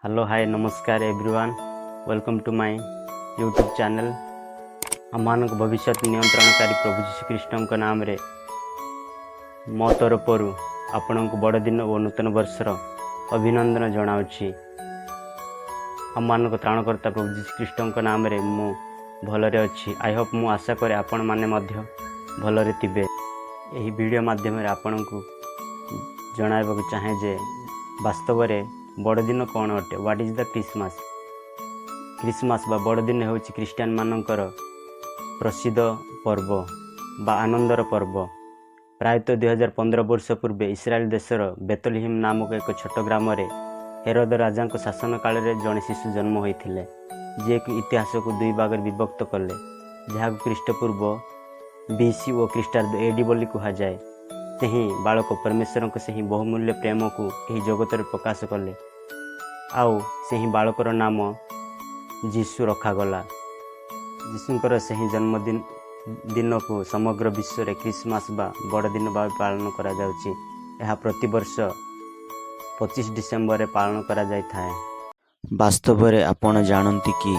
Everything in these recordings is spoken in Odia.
ହ୍ୟାଲୋ, ହାଏ, ନମସ୍କାର everyone, welcome to my YouTube channel. ଆମମାନଙ୍କ ଭବିଷ୍ୟତ ନିୟନ୍ତ୍ରଣକାରୀ ପ୍ରଭୁ ଯୀଶୁଖ୍ରୀଷ୍ଟଙ୍କ ନାମରେ ମୋ ତରଫରୁ ଆପଣଙ୍କୁ ବଡ଼ଦିନ ଓ ନୂତନ ବର୍ଷର ଅଭିନନ୍ଦନ ଜଣାଉଛି। ଆମମାନଙ୍କ ତ୍ରାଣକର୍ତ୍ତା ପ୍ରଭୁ ଯୀଶୁଖ୍ରୀଷ୍ଟଙ୍କ ନାମରେ ମୁଁ ଭଲରେ ଅଛି। I Hope, ମୁଁ ଆଶା କରେ ଆପଣମାନେ ମଧ୍ୟ ଭଲରେ ଥିବେ। ଏହି ଭିଡ଼ିଓ ମାଧ୍ୟମରେ ଆପଣଙ୍କୁ ଜଣାଇବାକୁ ଚାହେଁ ଯେ ବାସ୍ତବରେ ବଡ଼ଦିନ କ'ଣ ଅଟେ। What is the Christmas? Christmas ବା ବଡ଼ଦିନ ହେଉଛି ଖ୍ରୀଷ୍ଟିଆନମାନଙ୍କର ପ୍ରସିଦ୍ଧ ପର୍ବ ବା ଆନନ୍ଦର ପର୍ବ। ପ୍ରାୟତଃ 2015 ବର୍ଷ ପୂର୍ବେ ଇସ୍ରାଏଲ ଦେଶର ବେତଲିହିମ ନାମକ ଏକ ଛୋଟ ଗ୍ରାମରେ ହେରୋଦ ରାଜାଙ୍କ ଶାସନ କାଳରେ ଜଣେ ଶିଶୁ ଜନ୍ମ ହୋଇଥିଲେ, ଯିଏକି ଇତିହାସକୁ ଦୁଇ ଭାଗରେ ବିଭକ୍ତ କଲେ, ଯାହାକୁ ଖ୍ରୀଷ୍ଟପୂର୍ବ ବିସି ଓ ଖ୍ରୀଷ୍ଟାବ୍ଦ ଏଡି ବୋଲି କୁହାଯାଏ। ସେହି ବାଳକ ପରମେଶ୍ୱରଙ୍କ ସେହି ବହୁମୂଲ୍ୟ ପ୍ରେମକୁ ଏହି ଜଗତରେ ପ୍ରକାଶ କଲେ ଆଉ ସେହି ବାଳକର ନାମ ଯୀଶୁ ରଖାଗଲା। ଯୀଶୁଙ୍କର ସେହି ଜନ୍ମଦିନ ଦିନକୁ ସମଗ୍ର ବିଶ୍ୱରେ ଖ୍ରୀଷ୍ଟମାସ ବା ବଡ଼ଦିନ ଭାବେ ପାଳନ କରାଯାଉଛି। ଏହା ପ୍ରତିବର୍ଷ 25 ଡିସେମ୍ବରରେ ପାଳନ କରାଯାଇଥାଏ। ବାସ୍ତବରେ ଆପଣ ଜାଣନ୍ତି କି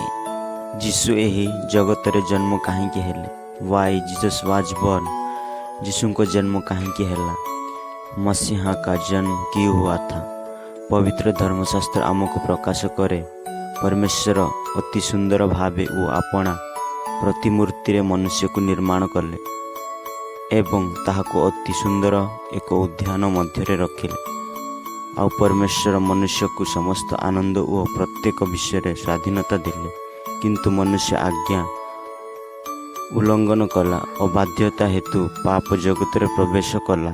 ଯୀଶୁ ଏହି ଜଗତରେ ଜନ୍ମ କାହିଁକି ହେଲେ? Why Jesus was born? ଯୀଶୁଙ୍କ ଜନ୍ମ କାହିଁକି ହେଲା? मसीहा का जन्म क्यों हुआ था? ପବିତ୍ର ଧର୍ମଶାସ୍ତ୍ର ଆମକୁ ପ୍ରକାଶ କରେ, ପରମେଶ୍ୱର ଅତି ସୁନ୍ଦର ଭାବେ ଓ ଆପଣା ପ୍ରତିମୂର୍ତ୍ତିରେ ମନୁଷ୍ୟକୁ ନିର୍ମାଣ କଲେ ଏବଂ ତାହାକୁ ଅତି ସୁନ୍ଦର ଏକ ଉଦ୍ୟାନ ମଧ୍ୟରେ ରଖିଲେ। ଆଉ ପରମେଶ୍ୱର ମନୁଷ୍ୟକୁ ସମସ୍ତ ଆନନ୍ଦ ଓ ପ୍ରତ୍ୟେକ ବିଷୟରେ ସ୍ୱାଧୀନତା ଦେଲେ। କିନ୍ତୁ ମନୁଷ୍ୟ ଆଜ୍ଞା ଉଲ୍ଲଙ୍ଘନ କଲା। ଅବାଧ୍ୟତା ହେତୁ ପାପ ଜଗତରେ ପ୍ରବେଶ କଲା।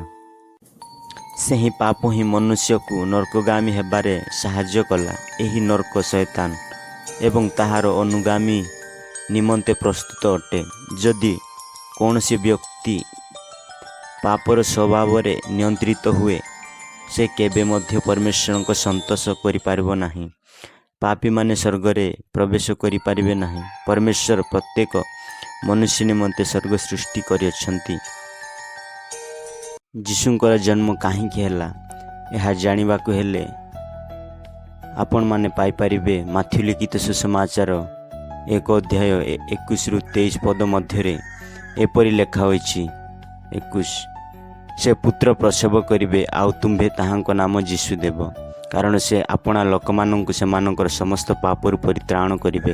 ସେହି ପାପ ହିଁ ମନୁଷ୍ୟକୁ ନର୍କଗାମୀ ହେବାରେ ସାହାଯ୍ୟ କଲା। ଏହି ନର୍କ ଶୟତାନ ଏବଂ ତାହାର ଅନୁଗାମୀ ନିମନ୍ତେ ପ୍ରସ୍ତୁତ ଅଟେ। ଯଦି କୌଣସି ବ୍ୟକ୍ତି ପାପର ସ୍ୱଭାବରେ ନିୟନ୍ତ୍ରିତ ହୁଏ, ସେ କେବେ ମଧ୍ୟ ପରମେଶ୍ୱରଙ୍କ ସନ୍ତୋଷ କରିପାରିବ ନାହିଁ। ପାପୀମାନେ ସ୍ୱର୍ଗରେ ପ୍ରବେଶ କରିପାରିବେ ନାହିଁ। ପରମେଶ୍ୱର ପ୍ରତ୍ୟେକ ମନୁଷ୍ୟ ନିମନ୍ତେ ସ୍ୱର୍ଗ ସୃଷ୍ଟି କରିଅଛନ୍ତି। ଯୀଶୁଙ୍କର ଜନ୍ମ କାହିଁକି ହେଲା, ଏହା ଜାଣିବାକୁ ହେଲେ ଆପଣମାନେ ପାଇପାରିବେ ମାଥ୍ୟୁ ଲିଖିତ ସୁସମାଚାର 1 ଅଧ୍ୟାୟ 21ରୁ 23 ପଦ ମଧ୍ୟରେ ଏପରି ଲେଖା ହୋଇଛି। 21, ସେ ପୁତ୍ର ପ୍ରସବ କରିବେ, ଆଉ ତୁମ୍ଭେ ତାହାଙ୍କ ନାମ ଯୀଶୁ ଦେବ, କାରଣ ସେ ଆପଣା ଲୋକମାନଙ୍କୁ ସେମାନଙ୍କର ସମସ୍ତ ପାପରୁ ପରିତ୍ରାଣ କରିବେ।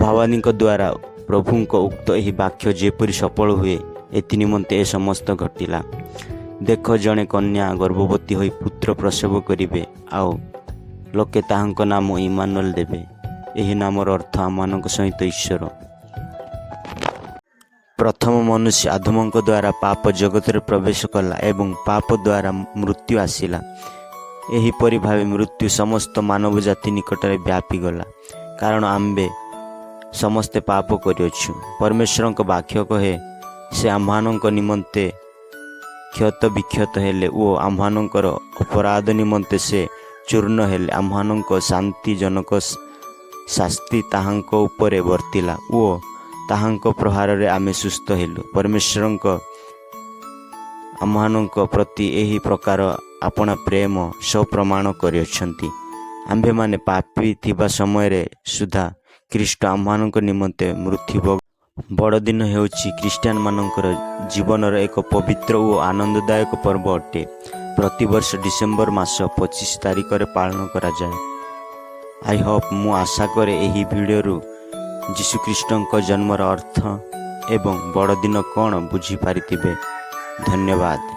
ଭାବବାଦୀଙ୍କ ଦ୍ୱାରା ପ୍ରଭୁଙ୍କ ଉକ୍ତ ଏହି ବାକ୍ୟ ଯେପରି ସଫଳ ହୁଏ, ଏଥି ନିମନ୍ତେ ଏ ସମସ୍ତ ଘଟିଲା। ଦେଖ, ଜଣେ କନ୍ୟା ଗର୍ଭବତୀ ହୋଇ ପୁତ୍ର ପ୍ରସବ କରିବେ, ଆଉ ଲୋକେ ତାହାଙ୍କ ନାମ ଇମାନୁଏଲ ଦେବେ। ଏହି ନାମର ଅର୍ଥ ଆମମାନଙ୍କ ସହିତ ଈଶ୍ୱର। ପ୍ରଥମ ମନୁଷ୍ୟ ଆଦମଙ୍କ ଦ୍ୱାରା ପାପ ଜଗତରେ ପ୍ରବେଶ କଲା ଏବଂ ପାପ ଦ୍ୱାରା ମୃତ୍ୟୁ ଆସିଲା। ଏହିପରି ଭାବେ ମୃତ୍ୟୁ ସମସ୍ତ ମାନବ ଜାତି ନିକଟରେ ବ୍ୟାପିଗଲା, କାରଣ ଆମ୍ଭେ ସମସ୍ତେ ପାପ କରିଅଛୁ। ପରମେଶ୍ୱରଙ୍କ ବାକ୍ୟ କହେ, ସେ ଆମ୍ଭମାନଙ୍କ ନିମନ୍ତେ କ୍ଷତ ବିକ୍ଷତ ହେଲେ ଓ ଆମ୍ଭମାନଙ୍କର ଅପରାଧ ନିମନ୍ତେ ସେ ଚୂର୍ଣ୍ଣ ହେଲେ। ଆମ୍ଭମାନଙ୍କ ଶାନ୍ତିଜନକ ଶାସ୍ତି ତାହାଙ୍କ ଉପରେ ବର୍ତ୍ତିଲା ଓ ତାହାଙ୍କ ପ୍ରହାରରେ ଆମେ ସୁସ୍ଥ ହେଲୁ। ପରମେଶ୍ୱରଙ୍କ ଆମ୍ଭମାନଙ୍କ ପ୍ରତି ଏହି ପ୍ରକାର ଆପଣା ପ୍ରେମ ସପ୍ରମାଣ କରିଅଛନ୍ତି। ଆମ୍ଭେମାନେ ପାପୀ ଥିବା ସମୟରେ ସୁଦ୍ଧା ଖ୍ରୀଷ୍ଟ ଆମ୍ଭମାନଙ୍କ ନିମନ୍ତେ ମୃତ୍ୟୁ। ବଡ଼ଦିନ ହେଉଛି ଖ୍ରୀଷ୍ଟିଆନମାନଙ୍କର ଜୀବନର ଏକ ପବିତ୍ର ଓ ଆନନ୍ଦଦାୟକ ପର୍ବ ଅଟେ। ପ୍ରତିବର୍ଷ ଡିସେମ୍ବର ମାସ 25 ତାରିଖରେ ପାଳନ କରାଯାଏ। I Hope, ମୁଁ ଆଶା କରେ, ଏହି ଭିଡ଼ିଓରୁ ଯୀଶୁଖ୍ରୀଷ୍ଟଙ୍କ ଜନ୍ମର ଅର୍ଥ ଏବଂ ବଡ଼ଦିନ କ'ଣ ବୁଝିପାରିଥିବେ। ଧନ୍ୟବାଦ।